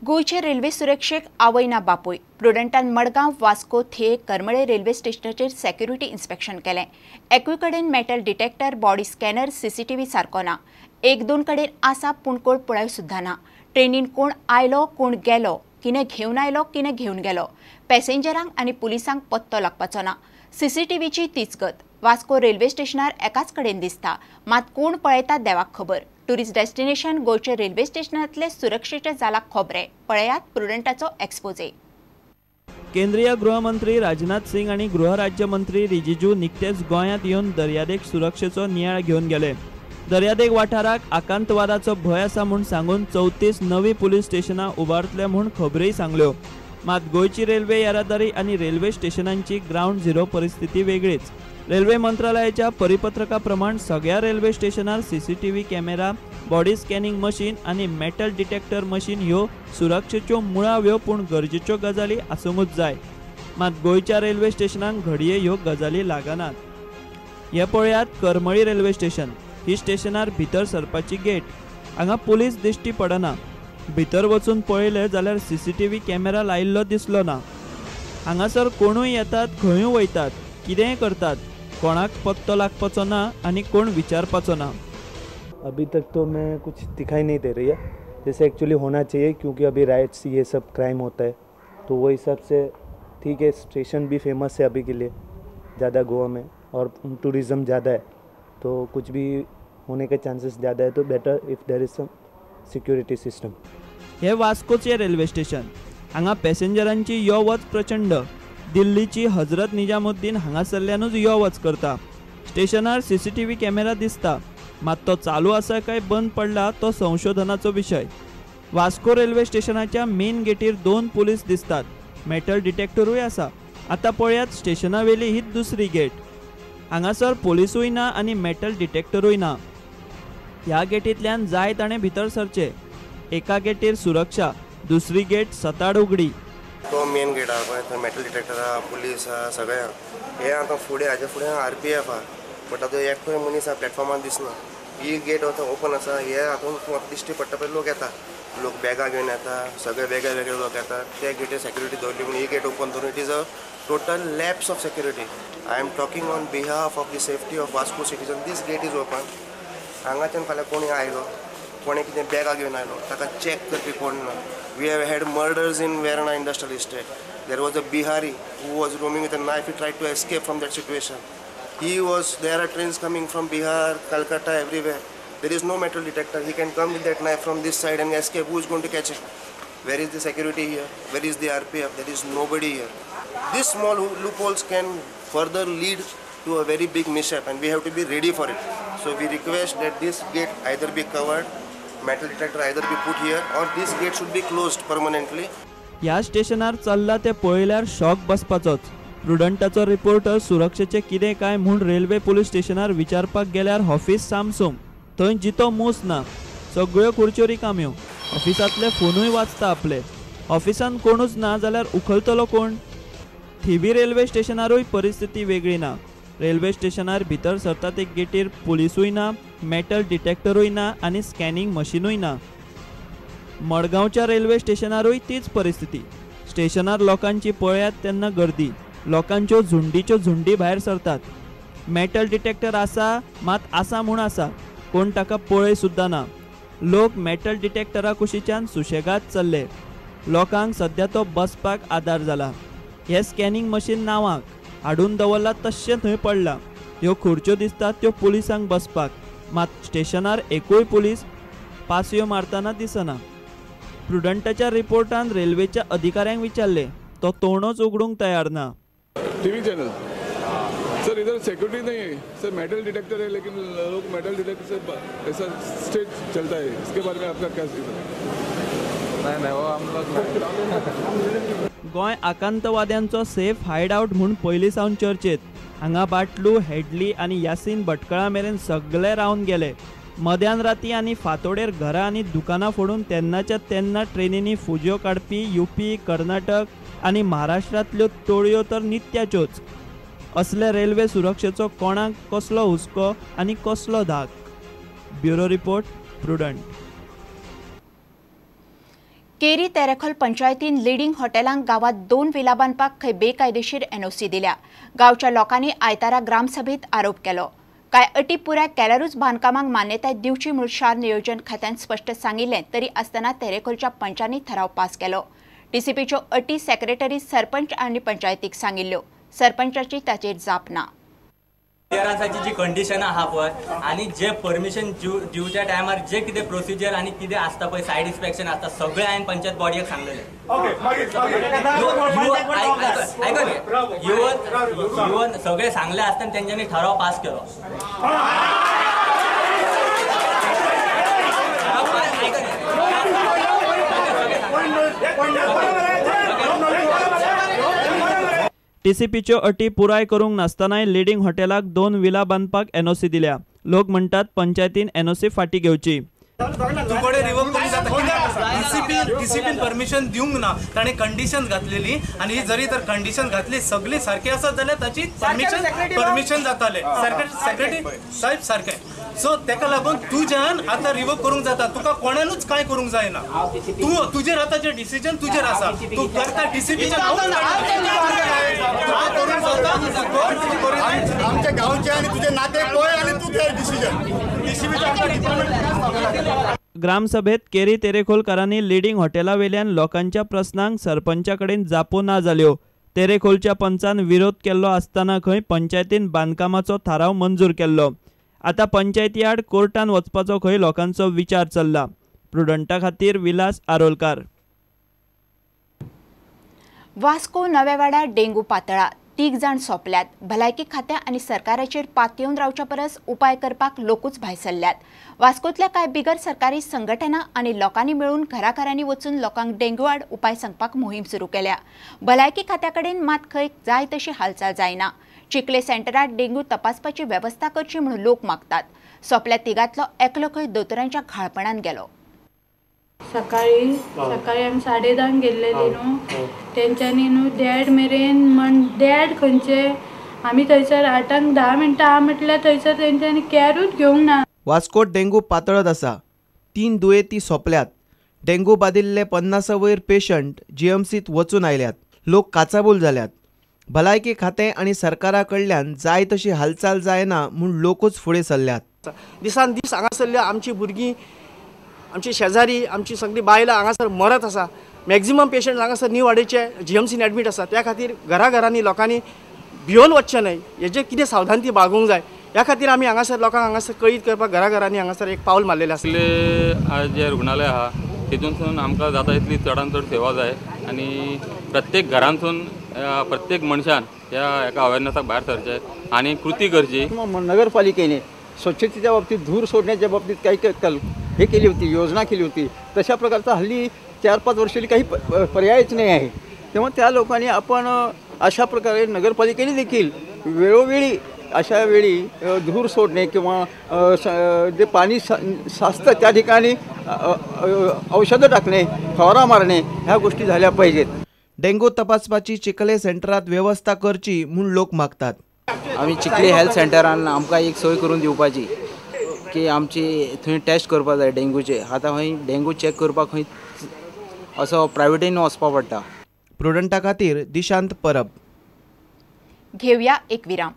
गोंयचे रेल्वे सुरक्षेक आवय ना बापूय. प्रुडंटान मडगांव, वास्को, थिये, करमळे रेल्वे स्टेशनाचेर सेक्युरिटी इन्स्पेक्शन केलें. एकूय कडेन metal detector, body scanner, CCTV सारको ना. एक दोन कडेन आसा पूण कोण पळय सुद्दां ना. ट्रेनीन कोण आयलो, कोण गेलो, किने घेवन आयलो, किने घेवन गेलो, पॅसेंजरांक आनी पुलिसांक पत्तो लागपाचो ना. सीसीटीव्हीची तीच गत. वास्को रेल्वे स्टेशनार एकाच कडेन दिसता, मात कोण पळयता देवाक खबर. टुरिस्ट डेस्टिनेशन गोंयचे रेल्वे स्टेशनांतले सुरक्षेचे जाला खोबरे. पळयात प्रुडंटाचो एक्सपोजे. केंद्रीय गृहमंत्री राजनाथ सिंग आनी गृहराज्यमंत्री रिजिजू निकतेच गोंयांत येवन दर्यादेग सुरक्षेचो नियाळ घेवन गेले. दर्यादेग वाठाराक आकांतवादाचो भंय आसा म्हूण सांगून 34 नवी पुलीस स्टेशनां उबारतले म्हूण खबरूय सांगल्यो. मात गोंयची रेल्वे येरादारी आनी रेल्वे स्टेशनांची ग्रावंड झिरो परिस्थिती वेगळीच. रेल्वे मंत्रालयाच्या परिपत्रका प्रमाण सगळ्या रेल्वे स्टेशनार CCTV camera, body scanning machine आनी मेटल डिटेक्टर मशीन ह्यो सुरक्षेच्यो मुळाव्यो पूण गरजेच्यो गजाली आसूंकूच जाय. मात गोंयच्या रेल्वे स्टेशनांक घडये ह्यो गजाली लागनात. हे पळयात करमळी रेल्वे स्टेशन. ही स्टेशनार भितर सरपाची गेट. हांगा पुलीस दिश्टी पडना. भितर वचून पळयलें जाल्यार सीसीटीव्ही कॅमेरा लायिल्लो दिसलो ना. हांगासर कोणूय येतात, खंयूय वयतात, कितेंय करतात, कोणाक पत्तो लागपाचो ना आनी कोण विचारपाचो ना. अभी तक तो मैं कुछ दिखाई नहीं दे रही है जैसे एक्चुअली होना चाहिए, क्योंकि अभी राइट्स ये सब क्राइम होता है तो वो हिसाब से ठीक है. स्टेशन भी फेमस है अभी के लिए ज़्यादा गोवा में और टूरिज़्म ज़्यादा है तो कुछ भी होने के चांसेस ज़्यादा है, तो better if there is some security system. हे वास्कोचे रेल्वे स्टेशन. हांगा पॅसेंजरांची यो वच प्रचंड. दिल्लीची हजरत निजामुद्दीन हांगासरल्यानूच यो वच करता. स्टेशनार सीसीटीव्ही कॅमेरा दिसता, मात तो चालू आसा काय बंद पडला तो संशोधनाचो विशय. वास्को रेल्वे स्टेशनाच्या मेन गेटीर 2 पुलीस दिसतात. मेटल डिटेक्टरूय आसा. आतां पळयात स्टेशनावेली ही दुसरी गेट. हांगासर पोलिसूय ना आनी मेटल डिटेक्टरूय ना. ह्या गेटींतल्यान जाय ताणें भितर सरचें. एका गेटीर सुरक्षा, दुसरी गेट सताड उगडी. तो मेन गेट आहा पळय, थंय मेटल डिटेक्टर आहा, पुलीस आहा, सगळें आहा. हे आतां फुडें हाजे फुडें आरपीएफ आहा, बट आतां एकटोय मनीस आहा प्लॅटफॉर्मार दिसना. ही गेट आतां ओपन आसा, हे हातून दिश्टी पडटा पळय लोक येता, लोक बॅगां घेवन येता, सगळे वेगळे वेगळे लोक येता. त्या गेटीर सेक्युरिटी दवरली म्हूण ही गेट ओपन दवरून it is a total lapse of security. I am talking on behalf of the safety of Vasco citizen. This gate is open. हांगाच्यान फाल्यां कोणी आयलो, कोणें कितें बॅगां घेवन आयलो, ताका चॅक करपी कोण ना. We have had murders in Verna industrial estate. There was a Bihari who was roaming with a knife. He tried to escape from that situation. He was, there are trains coming from Bihar, Calcutta, everywhere. There is no metal detector. He can come with that knife from this side and escape. Who is going to catch him? Where is the security here? Where is the RPF? There is nobody here. These small loopholes can further lead to a very big mishap and we have to be ready for it. So we request that this gate either be covered, metal detector either be put here, or this gate should be closed permanently. ह्या स्टेशनार चल्ला ते पळयल्यार shock बसपाचोच. प्रुडंटाचो reporter सुरक्षेचे कितें काय म्हूण railway police स्टेशनार विचारपाक गेल्यार ऑफिस सामसूम. थंय जितो मूस ना, सगळ्यो खुर्च्यो रिकाम्यो. ऑफिसांतले फोनूय वाजता आपले. ऑफिसान कोणूच ना जाल्यार उखलतलो कोण? थिवी रेल्वे स्टेशनारूय परिस्थिती वेगळी ना. रेल्वे स्टेशनार भितर सरता ते गेटीर पुलिसूय ना, मेटल डिटेक्टरूय ना आनी स्कॅनिंग मशिनूय ना. मडगांवच्या रेल्वे स्टेशनारूय तीच परिस्थिती. स्टेशनार लोकांची पळयात तेन्ना गर्दी, लोकांच्यो झुंडीच्यो झुंडी भायर सरतात. मेटल डिटेक्टर आसा, मात आसा म्हूण आसा, कोण ताका पळय सुद्दां ना. लोक मेटल डिटेक्टरा कुशीच्यान सुशेगाद चल्ले. लोकांक सद्या तो बसपाक आदार जाला. हे स्कॅनिंग मशीन नांवाक हाडून दवरला तश्शें थंय पडलां. ह्यो खुर्च्यो दिसतात त्यो पुलिसांक बसपाक, मात स्टेशनार एकूय पुलीस पासयो मारतना दिसना. प्रुडंटाच्या रिपोर्टान रेल्वेच्या अधिकाऱ्यांक विचारले, तो तोंडच उगडूंक तयार ना. टीव्ही चॅनल सर, इधर सिक्योरिटी नहीं है सर. मेटल डिटेक्टर है लेकिन लोग मेटल डिटेक्टर से ऐसा स्टेट चलता है, इसके बारे में आपका क्या? नहीं नहीं, वो हम लोग गोंय आकांतवाद्यांचो सेफ हायड आउट म्हूण पयलीं सावन चर्चेत. हांगा बाटलू, हेडली आनी यासीन भटकळा मेरेन सगळे रावन गेले. मध्यान राती आनी फांतोडेर घरां आनी दुकानां फोडून तेन्नाच्या तेन्ना ट्रेनींनी फुज्यो काडपी युपी, कर्नाटक आनी महाराष्ट्रांतल्यो टोळयो तर नित्याच्योच. असले रेल्वे सुरक्षेचो कोणाक कसलो हुस्को आनी कसलो धाक? Bureau report, Prudent. केरी तेरेखोल पंचायतीन लिडींग हॉटेलांक गांवांत 2 विला बांदपाक खंय बेकायदेशीर एनओसी दिल्या. गांवच्या लोकांनी आयतारा ग्रामसभेत आरोप केलो. कांय अटी पुराय केल्यारूच बांदकामांक मान्यताय दिवची म्हूण शार नियोजन खात्यान स्पश्ट सांगिल्लें, तरी आसतना तेरेखोलच्या पंचांनी ठराव पास केलो. टीसीपीच्यो अटी सेक्रेटरी सरपंच आनी पंचायतीक सांगिल्ल्यो. सरपंचाची ताचेर जाप ना. क्लियरन्साची जी कंडिशन आहा पळय आनी जे परमिशन दिवच्या टायमार जे कितें प्रोसिजर आनी कितें आसता पळय, सायड इन्स्पेक्शन आसता, सगळें हांवें पंचायत बॉडीक सांगलेलें. इवन सगळें सांगलें आसतना तेंच्यांनी ठराव पास केलो. टीसीपीच्यो अटी पुराय करूंक नासतनाय लिडींग हॉटेलाक 2 विला बांदपाक एनओसी दिल्या. लोक म्हणटात पंचायतीन एनओसी फाटी घेवची. डीसीपीन परमिशन दिवंक ना, ताणें कंडिशन घातलेली आनी जरी तर कंडिशन घातली सगळी सारकी आसत जाल्यार ताची परमिशन जातालें. सेक्रेटरी साहेब सारकें. सो तेका लागून तुज्यान आतां रिवोक करूंक जाता, तुका कोणानूच कांय करूंक जायना. तूं तुजेर आतां जें डिसिजन तुजेर आसा, तूं करता डीसीपीच्या आमच्या गांवचे आनी तुजे नाते पळय आनी तूं घे डिसिजन. डीसीपीच्या डिपार्टमेंट. ग्रामसभेत केरी तेरेखोलकारांनी लिडींग हॉटेला वेल्यान लोकांच्या प्रस्नांक सरपंचा कडेन जापो ना जाल्यो. तेरेखोलच्या पंचान विरोध केल्लो आसतना खंय पंचायतीन बांदकामाचो थाराव मंजूर केल्लो. आतां पंचायती आड कोर्टान वचपाचो खंय लोकांचो विचार चल्ला. प्रुडंटा खातीर विलास आरोलकार. वास्को नव्या वाड्यार डेंगू पातळा. 3 जाण सोंपल्यात. भलायकी खात्या आनी सरकाराचेर पातयेवन रावच्या परस उपाय करपाक लोकूच भायर सरल्यात. वास्कोतल्या कांय बिगर सरकारी संघटना आनी लोकांनी मेळून घराघरांनी वचून लोकांक डेंग्यू आड उपाय सांगपाक मोहीम सुरू केल्या. भलायकी खात्या कडेन मात खंय जाय तशी हालचाल जायना. चिखले सेंटरात डेंग्यू तपासपाची वेवस्था करची म्हणून लोक मागतात. सोंपल्या तिगांतलो एकलो खंय दोतोरांच्या घाळपणान गेलो. सकाळी सकाळी आमी 10:30 गेल्लेली न्हू, तेंच्यांनी न्हू 1:30 मेरेन म्हण 1:30 खंयचे आमी थंयसर 8:10 आहा म्हटल्यार थंयसर तेंच्यांनी कॅरूच घेवंक ना. वास्कोत डेंगू पातळत आसा. 3 दुयेंती सोंपल्यात. डेंगू बादिल्ले 50 वयर पेशंट जीएमसीत वचून आयल्यात. लोक काचाबूल जाल्यात. भलायकी खातें आनी सरकारा कडल्यान जाय तशी हालचाल जायना म्हूण लोकूच फुडें सरल्यात. दिसान दीस हांगासरल्या आमची भुरगीं, आमची शेजारी, आमची सगळीं बायलां हांगासर मरत आसा. मॅक्झिमम पेशंट हांगासर न्यू वाडेचे जीएमसीन एडमीट आसा. त्या खातीर घराघरांनी लोकांनी भियोन वचचें न्हय, हेजें कितें सावधानती बाळगूंक जाय. ह्या खातीर आमी हांगासर लोकांक हांगासर कळीत करपाक घराघरांनी हांगासर एक पावल मारलेलें आसा. आज जे रुग्णालय आहा तितूनसून आमकां जाता इतली चडान चड सेवा जाय आनी प्रत्येक घरांतसून प्रत्येक मनशान ह्या एका अवेरनेसाक भायर सरचें आनी कृती करची. नगरपालिकेने स्वच्छतेच्या बाबतीत, धूर सोडण्याच्या बाबतीत काही हे केली होती, योजना केली होती. तशा प्रकारचा हल्ली 4-5 वर्षांनी काही पर्यायच नाही आहे. तेव्हा त्या लोकांनी आपण अशा प्रकारे नगरपालिकेने देखील वेळोवेळी अशा वेळी धूर सोडणे किंवा जे पाणी साचतं त्या ठिकाणी औषधं टाकणे, फवारा मारणे ह्या गोष्टी झाल्या पाहिजेत. डेंगू तपासपाची चिखले सेंटरात व्यवस्था करची म्हूण लोक मागतात. आमी चिखले हेल्थ सेंटरान आमकां एक सोय करून दिवपाची की आमची थंय टेस्ट करपाक जाय डेंगूचे. आतां खंय डेंगू चॅक करपाक खंय असो प्रायवेटीन वचपा पडटा. प्रुडंटा खातीर दिशांत परब. घेवया एक विराम.